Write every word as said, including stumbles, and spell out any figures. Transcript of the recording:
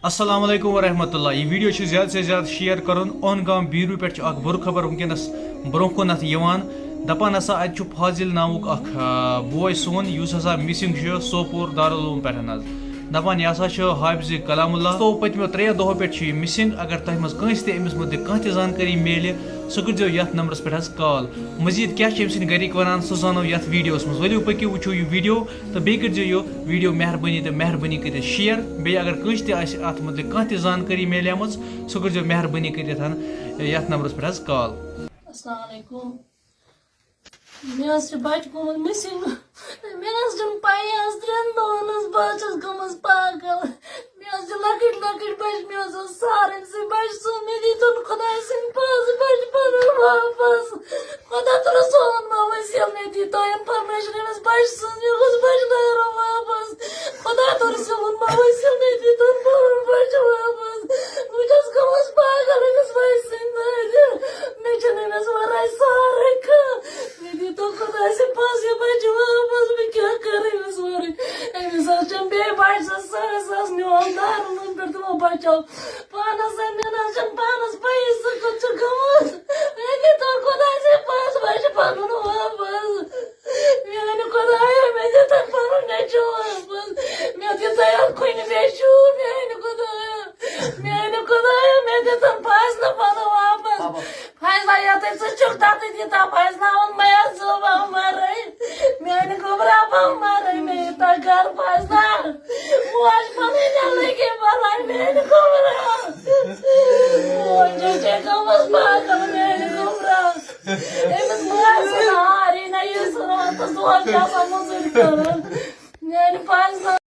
السلام علیکم ورحمۃ اللہ۔ یہِ ویڈیو چھُ زیادٕ سے زیادٕ شیئر کرُن۔ اون گام بیٖروٗ پٮ۪ٹھ چھُ اکھ بُرٕ خبر وٕنکیٚنَس برونٛہہ کُنَتھ یِوان۔ دَپان ہسا اَتہِ چھُ فاضل ناوُک اکھ، آ، بوے سون، یُس ہسا مسنگ چھُ سوپور دارالعلوم پٮ۪ٹھ حظ۔ دَپان یہِ ہسا چھُ حافظ کلام اللہ۔ تو پٔتمیو ترٛیٚیو دۄہو پٮ۪ٹھ چھُ یہِ مسنگ۔ اگر تۄہہِ منٛز کٲنٛسہِ تہِ أمِس مُتعلِق کانٛہہ تہِ زانکٲری میلہِ، سُہ کٔرۍزیو یَتھ نمبرَس پٮ۪ٹھ حظ کال۔ مزید کیٛاہ چھِ أمۍ سٕنٛدۍ گَرِکۍ وَنان، سُہ زانو یَتھ ویڈیوَس منٛز۔ ؤلِو پٔکِو وٕچھو یہِ ویڈیو۔ تہٕ بیٚیہِ کٔرۍزیو یہِ ویڈیو مہربٲنی تہٕ مہربٲنی کٔرِتھ شیئر۔ بیٚیہِ اگر کٲنٛسہِ تہِ آسہِ اَتھ مُتعلِق کانٛہہ تہِ زانکٲری میلیمٕژ، سُہ کٔرۍزیو مہربٲنی کٔرِتھ ہن یَتھ نمبرَس پٮ۪ٹھ حظ کال۔ السلام علیکم۔ مےٚ حظ چھِ بَچہِ گوٚمُت مسنگ۔ مےٚ نہ حظ چھَنہٕ پَیی، آز ترٛٮ۪ن دۄہَن حظ بہٕ حظ چھَس گٔمٕژ پاگل۔ مےٚ حظ چھِ لۄکٕٹۍ لۄکٕٹۍ بَچہِ، مےٚ حظ ٲس سارنٕے سۭتۍ بَچہِ سُنٛد، مےٚ دیٖتَن خۄداے سٕنٛدۍ پاس بَچہِ پَنُن واپَس۔ خۄدا تہٕ رسولَن ما وٕچھ ییٚلہِ مےٚ دی تۄہہِ اِنفارمیشن أمِس بَچہِ سٕنٛز، مےٚ گوٚژھ بَچہِ نیرُن واپَس۔ خۄدا تہٕ رسولَن ما وٕچھ ییٚلہِ مےٚ دی تۄہہِ پَنُن بَچہِ واپَس۔ بہٕ چھَس گٔمٕژ پاگل أمِس بَچہِ سٕنٛدِ دادِ۔ مےٚ چھِنہٕ أمِس وَرٲے سارے کانٛہہ۔ مےٚ دی تو خۄداے سٕنٛدِ پاس یہِ بَچہِ واپَس۔ بہٕ کیٛاہ کَرٕ أمِس وَرٲے؟ أمِس حظ چھَم بیٚیہِ بَچہِ زٕ، سُہ حظ ٲس میون دارُن پٮ۪ٹھ تِمو بَچو۔ پانس زٔمیٖن حظ چھَنہٕ پانس پَیی، سُہ کوٚت چھُ گوٚمُت۔ مےٚ دِتو خۄداے سٕے پانٛژھ بَجہِ پَنُن واپَس۔ میٛانہِ خۄدایا، مےٚ دِتَن پَنُن نیٚچوٗ واپَس۔ مےٚ دِژے اَتھ کُنہِ نیٚچوٗ، میٛانہِ خۄدایا۔ میٛانہِ خۄدایا، مےٚ دِتَن فاضلہٕ پَنُن واپَس۔ فاضلہ، یَتَے ژٕ چھُکھ تَتٕے دِتا فاضلہ، اوٚن مےٚ اَتھ زُو بہٕ مَرَے۔ میٛانہِ گوٚبرا، بہٕ مَرَے، مےٚ یہِ تَگار فاضلہ۔ موج